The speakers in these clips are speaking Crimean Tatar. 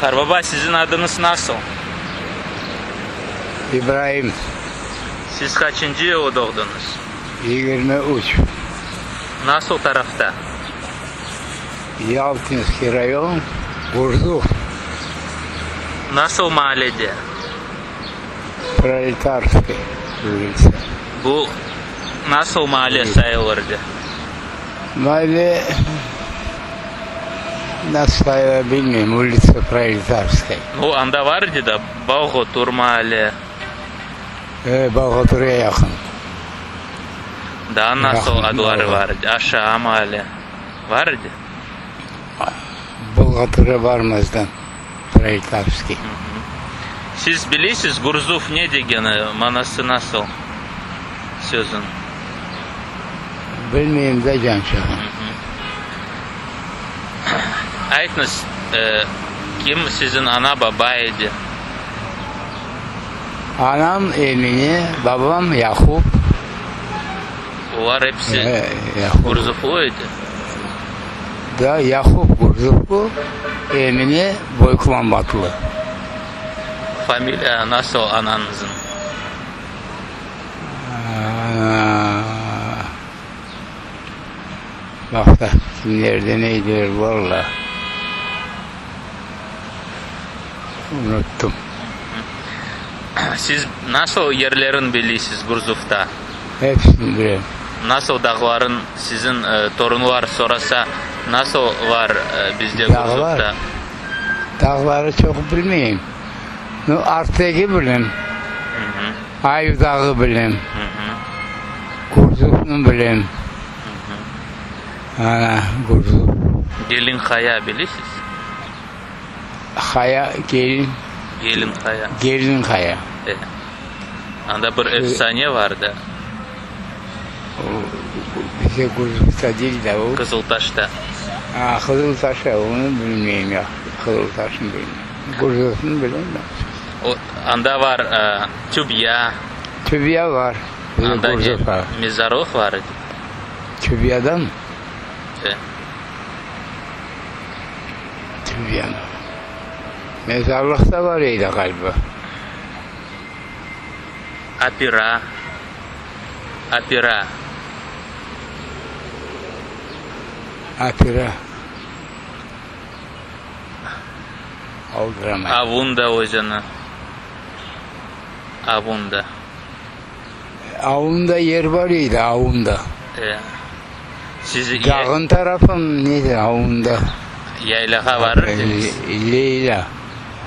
Qarbaba, siziñ adıñız nasıl? İbraim. Siz qaçıncı yılı doğdıñız? 23. Nasıl tarafta? Yaltinskiy rayon, Gurzuf. Nasıl maalede? Proletarskaya ulitsa. Bu nasıl maale sayılırdı? Maale nasıl sayıla bilmeyim, ulitsa Proletarskaya. Nu, anda var edi da, Balğotur maale. E, Balğoturğa yaqın. Daa nasıl Yaqın, adları Balğotur. var edi? Aşağı maale var edi? Balğoturğa barmazdan Proletarskiy. Siz bilesiz, Gurzuf ne degeni, manası nasıl sözüñ? Bilmeyim de, cançığım. Aytıñız, kim siziñ ana-baba edi? Anam Emine, babam Yaqub. Olar episi Gurzuflı edi? Da, Yaqub Gurzuflı, Emine Boyqlambatlı. Familiya nasıl anañızıñ? Baq da, kimlerden ediler, valla, unuttım. Siz nasıl yerlerin bilisiz Gurzufta? Hepsini bilem. Nasıl dağların, siziñ torunlar sorasa, nasıl var bizde Gurzufta? Dağlar? Dağları çoq bilmeyim. Nu, Artegi bilem. Ayuv Dağı bilem. Gurzufnı bilem. Ana, Gurzuf. Gelin Qaya bilesiz? Qaya, Gelin. Gelin Qaya. Gelin Qaya. E. Anda bir efsane var da. Bize Gurzufta değil de o. Qızıltaşta. A, Qızıltaşta, onı bilmeyim ya. Qızıltaşnı bilmeyim. Gurzufnı bilem de. O, anda var Tübya. Tübya var. Anda ne, mezarlıq var edi? Tübyada mı? E. Tübya mı? Mezarlıq da var edi ğaliba. Apira. Apira. Apira. Aldıramay. Avunda özeni. Avunda. Avunda yer bar edi, Avunda. E. Siz Dağın tarafı mı nedir, Avunda? Yaylağa varır ediñiz? Leyla.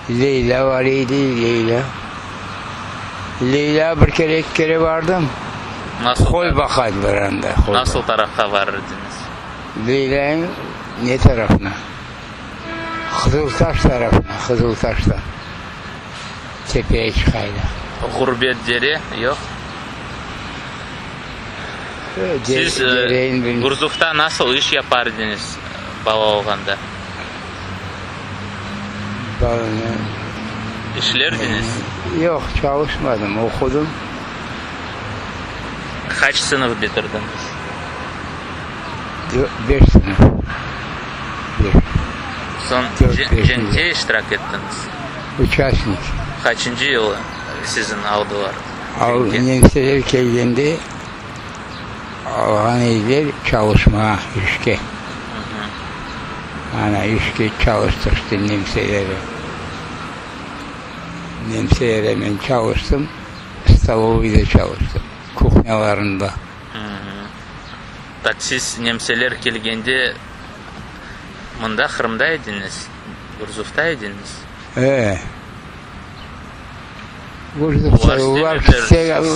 Leyla bar edi, Leyla. Leyla bir kere, eki kere bardım. Nasıl Qoy baqaydılar anda. Qoy Nasıl tarafqa varır ediñiz? Leylanıñ ne tarafına? Qızıltaş tarafına, Qızıltaştan tepeye çıqaydı. Ğurbet dere yoq? Siz Gurzufta nasıl iş yapar ediñiz bala olğanda? İşlerdiñiz? Yoq, çalışmadım, oqudım. Qaç sınıf bitirdiñiz? Beş sınıf. Beş. Soñ cenkte iştirak ettiñiz? Uçastnik. Qaçıncı yılı siziñ aldılar cenkke? Nemseler kelgende alğan ediler çalışmağa, işke. Ana, işke çalıştıq işte nemselere. Nemselere men çalıştım, stolovıyda çalıştım, kuhnâlarında. Tak siz nemseler kelgende mında, Qırımda ediñiz, Gurzufta ediñiz? E. Gurzufta. Olar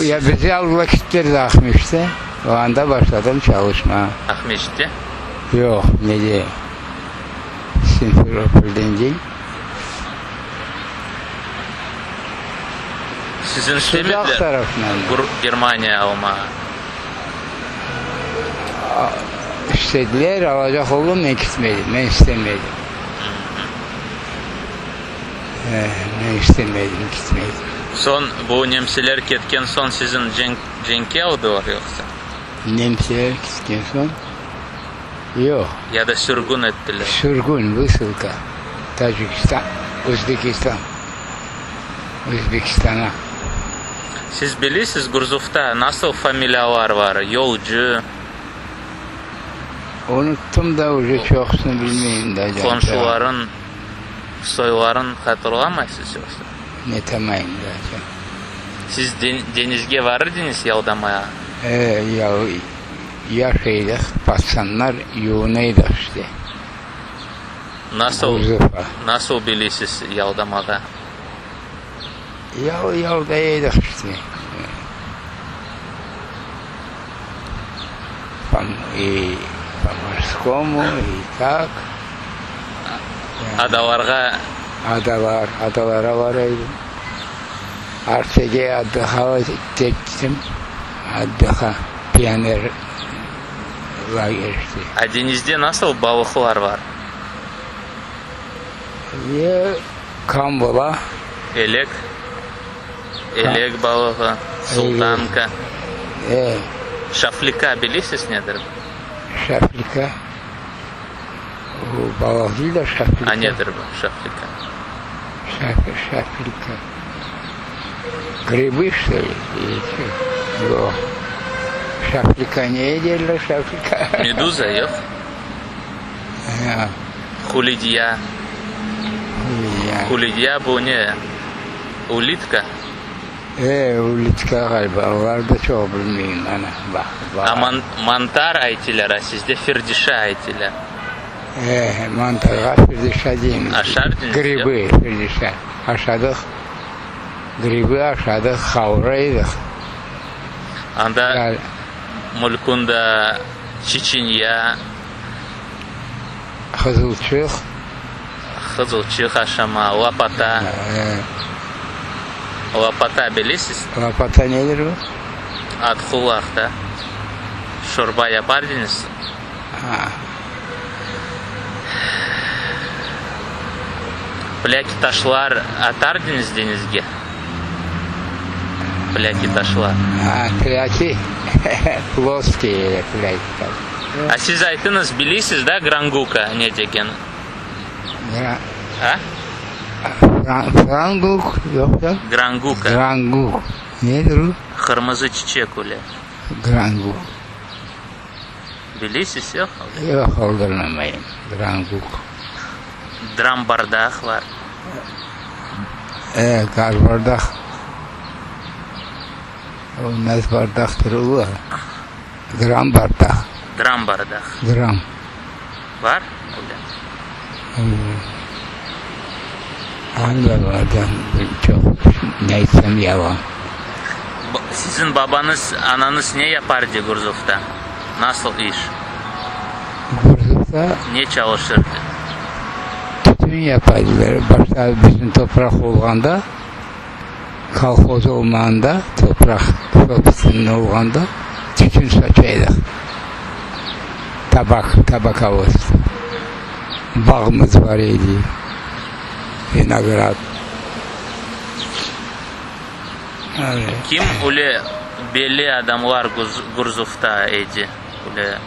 ya bizi aldılar kettiler de Aqmescit'e. Anda başladım çalışmağa. Aqmescitte? Yoq, nede, Simferopolden değil. Siziñ istemediler Germaniya almağa? İstediler, alacaq oldım, men ketmedim, men istemedim. Men istemedim, ketmedim. Soñ, bu nemseler ketken soñ siziñ cenkke aldılar yoqsa? Nemseler ketken soñ, yoq. Ya da sürgün ettiler? Sürgün, vısılka, Tacikistan. Özbekistan. Özbekistana. Siz bilesiz, Gurzufta nasıl familiyalar var? Yolcu. Unuttım da uje, çoqusını bilmeyim da. Qomşularıñ, soylarıñ hatırlamaysız yoqsa? Netamayım da. Siz deñizge varırdıñız yaldamaya? E, ya, yaş edik, patsanlar, yuvunıydıq işte. Nasıl, nasıl bilesiz yaldamağa? Ya, yaldaydıq işte. И по-morskomu, и tak. Adalarğa? Adalar, adalara bar edim. Artege otdıha kettim, otdıha, pioner lager işte. A deñizde nasıl balıqlar bar? E, kambala. Elek, elek balığı, sultanka. E. Şaflika bilesiz nedir? Şaflika, o balıq değil de şaflika. A nedir bu, şaflika? Şaflika. Gribı, что ли? Yoq. Şaflika ne derler şaflika? Meduza, yoq? Yoq. Hulidiya. Hulidiya. Hulidiya bu ne? Ulitka? E, ulitka ğaliba. Olar da çoq bilmeyim. Ana, baq, baq. A mantar aytilar, a sizde firdişa aytilar. E, mantarğa firdişa deymiz. Aşardıñız, Gribı, firdişa. Aşadıq. Gribı aşadıq, qavura edik. Anda Mulkunda, Çeçenya. Qızılçıq. Qızılçıq aşama, lapata. Lapata bilesiz? Lapata nedir bu? At qulaq da. Şorba yapar ediñiz? Ha. Plâki taşlar atar ediñiz deñizge? Plâki taşlar. Ha, plâki, ploskiy plâki taş. A siz aytıñız, bilesiz da granguka ne degeni? Gra. A? Franguk yoqsa? Granguka. Granguk. Nedir o? Qırmızı çiçek öyle. Granguk. Bilesiz, yoq? Yoq, oldurmamayım. Granguk. Dram bardaq bar. E, qar bardaq. O naz bardaqtır o. Dram bardaq. Dram bardaq. Dram. Bar öyle? Anda bardan çoq ne aytsam yalan. Siziñ babañız, anañız ne yapardı Gurzufta? Nasıl iş? Gurzufta. Ne çalışırdı? Tütün yapaydılar. Başta bizim topraq olğanda, kolhoz olmağanda, topraq sobstvenniy olğanda tütün saçaydıq. Tabak, tabakovodstvo. Bağımız bar edi, vinograd. Kim öyle belli adamlar Gurzufta edi, öyle?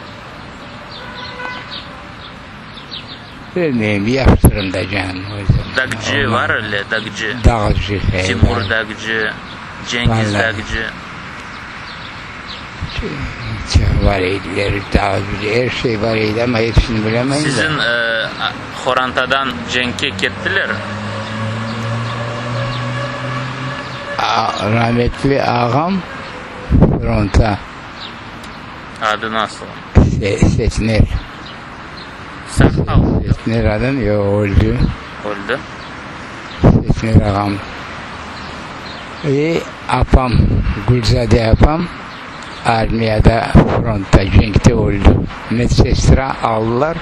Bilmeyim, yaştırım da canım özüm. Dagcı var öyle, Dagcı? Dağcı, he. Timur Dagcı, Cengiz Dagcı. Çoq bar ediler, dağcı, er şey bar edi, amma episini bilemeyim de. Siziñ qorantadan cenkke kettiler? Rametli ağam fronta. Adı nasıl? Setner. Sağ qaldı? Setner adım, yoq, öldi. Öldi. Setner ağam. Ve apam, Gülzade apam armiyada, frontta, cenkte öldi. Medsestra aldılar.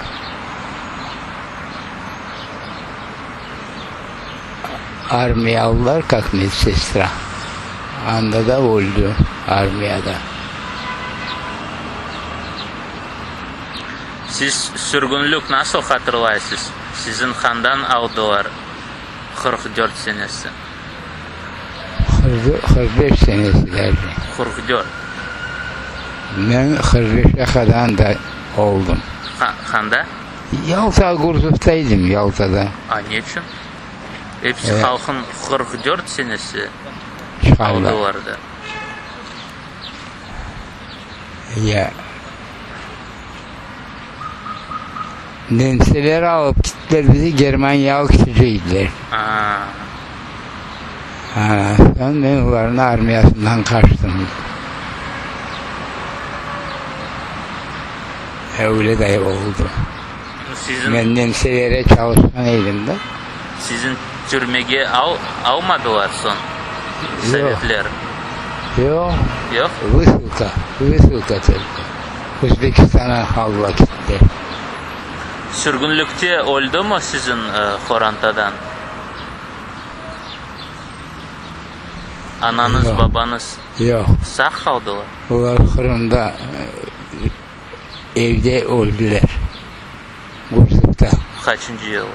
Armiya aldılar, kak medsestra. Anda da öldi, armiyada. Siz sürgünlik nasıl hatırlaysız? Siziñ handan aldılar 44 senesi? 45 senesi derdi. 44. Men 45'e qadar da oldım. Handa? Yalta, Gurzufta edim, Yaltada. A ne içün? Episi halqın 44 senesi Çıqardılar. aldılar da. Ya. Nemseler alıp gittiler bizi, Germaniyağa ketecekler. Aa. Ha, soñ men olarnıñ armiyasından qaçtım. Öyle de oldı. Siziñ, Men nemselere çalışqan edim da. Siziñ türmege al, almadılar soñ sovetler? Yoq. Yoq? Vısılka, vısılka только. Özbekistan'a aldılar kettiler. Sürgünlikte öldümi siziñ qorantadan? Anañız, Yoq. babañız Yoq. sağ qaldılar? Olar Qırımda evde öldüler. Gurzufta. Qaçıncı yılı?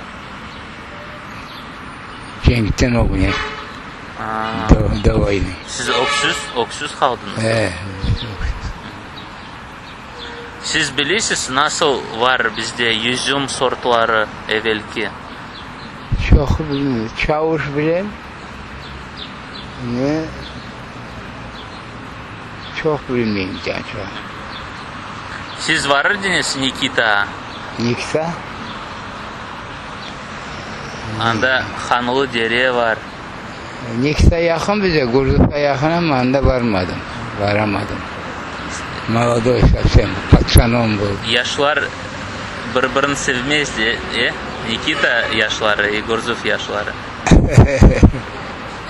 Cenkten ögüne. Aa. Do, do voynı. Siz öksüz, öksüz qaldıñız? E. Siz bilesiz, nasıl var bizde yüzüm sortları evelki? Çoq bilmeyim. Çavuş bilem. Ne? Çoq bilmeyim, çoq. Siz varırdıñız Nikita? Nikita? Anda Hanlı Dere var. Nikita yaqın bize, Gurzufqa yaqın amma anda barmadım, baramadım. Молодой совсем, пацаном был. Yaşlar bir-birini sevmez de, e? Nikita yaşları i Gurzuf yaşları.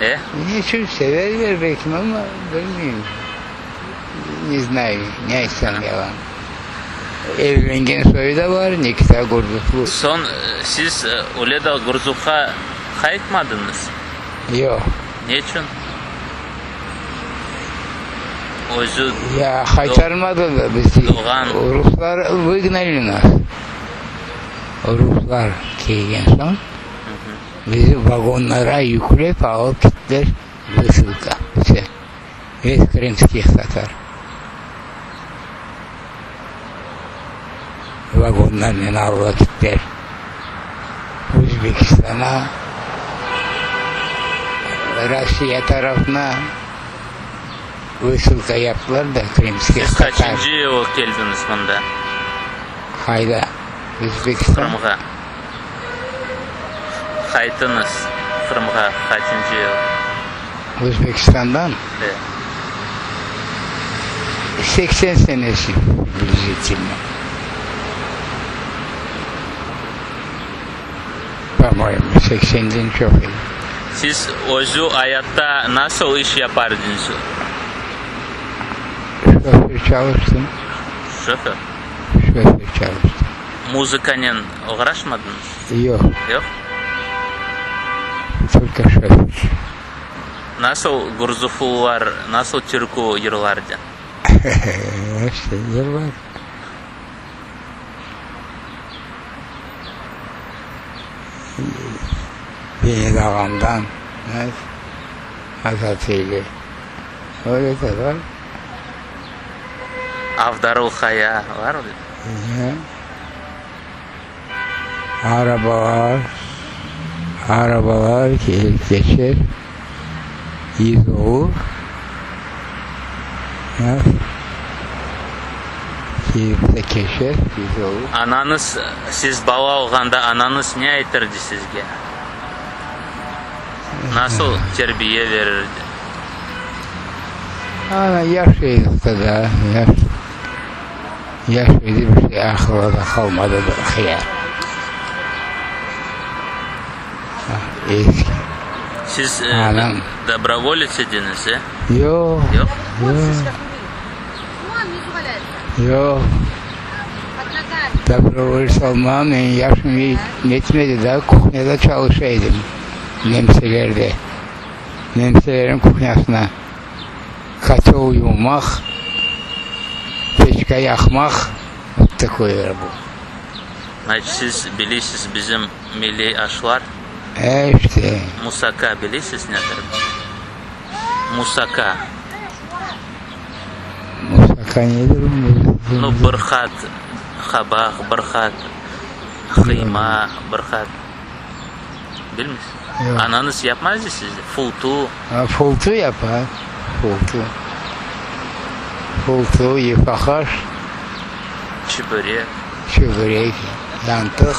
E? Niçün severler belkim amma bilmeyim. Ne znаю, ne aytsam yalan. Evlengen soyu da bar, Nikita Gurzuflu. Soñ siz öyle de Gurzufqa qaytmadıñız? Yoq. Neçün? Özü Ya qaytarmadı da bizi. Doğan. Ruslar выгнали нас. Ruslar kelgen soñ bizi vagonlara yüklep alıp kettiler vısılka. Vse. Ves krımskih tatar. Vagonlarnen alıp kettiler. Özbekistana, Rossiya tarafına vısılka yaptılar da krımskih Siz tatar. qaçıncı yılı keldiñiz mında? Qayda? Özbekistan? Qırımğa. Qaytıñız Qırımğa qaçıncı yıl? Özbekistandan? E. 80 senesi приблизительно. По-моему, 80-den çoq edi. Siz özü ayatta nasıl iş yapar ediñiz? Şoför çalıştım. Şoför? Şoför çalıştım. Muzıkanen oğraşmadıñız? Yoq. Yoq? Только şoför. Nasıl gurzuflılar, nasıl türkü yırlar edi? İşte yırlar. Beni ağamdan azat eyle. Öyle de var. Avdarıl qaya var mı? Arabalar, arabalar kelip keçer, iz olur. Kelip de keçer, iz olur. Anañız, siz bala olğanda anañız ne aytırdı sizge? Nasıl terbiye verirdi? Ana yaş edik da, yaş. Yaş edi, bir şey aqılda da qalmadı da hıyar. Eski. Siz Anam. dobrovolets ediñiz, e? Yoq. Yoq? Yoq. Yoq. Dobrovolets olmam, men yaşım yetmedi da, kuhnâda çalışa edim, nemselerde. Nemselerin kuhnâsına kotёl yuvmaq, peçka yaqmaq, vot takoy работа. Значит, siz bilesiz bizim milliy aşlar? E, işte. Musaka bilesiz nedir? Musaka. Musaka nedir? Nu, bir qat qabaq, bir qat qıyma, bir qat. Bilmeysiz? Yoq. Anañız yapmaz sizde fultu? Fultu yapar, fultu. Fultu, yufaqaş. Çibörek. Çibörek, yantıq.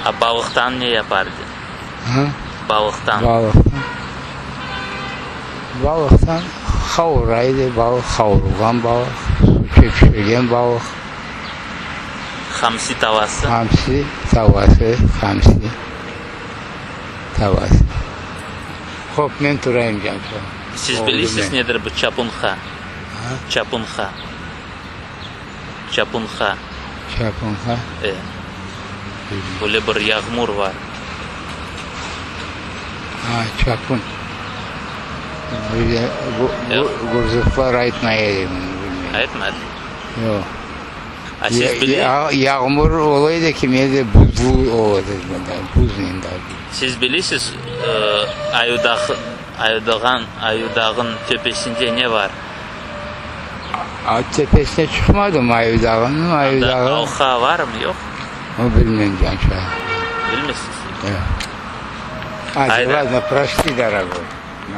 A balıqtan ne yapardı? Hı? Balıqtan. Balıqtan. Balıqtan qavuraydı, balıq, qavurılğan balıq, suvça pişirgen balıq. Hamsi tavası. Hamsi tavası, hamsi tavası. Hop, men turayım, canım. Siz bilesiz nedir bu çapunha? Çapunha. Çapunha. Çapunha? E. Böyle bir yağmur var. Ha, çapun. Böyle bu, bu Gurzuflar aytmay edi bunı, bilmeyim. Aytmadı? Yoq. A siz bile. Yağmur olaydı ki, mende buzlu ola dedi, buznen da. Siz bilesiz, Ayudağ, Ayudağan, Ayudağnıñ töpesinde ne var? A, töpesine çıqmadım Ayudağnıñ, Ayudağı. Anda alqa varmı, yoq? O, bilmem, cançıq. Bilmeysiz? Yoq. Adi, ladno, prosti, dorogoy.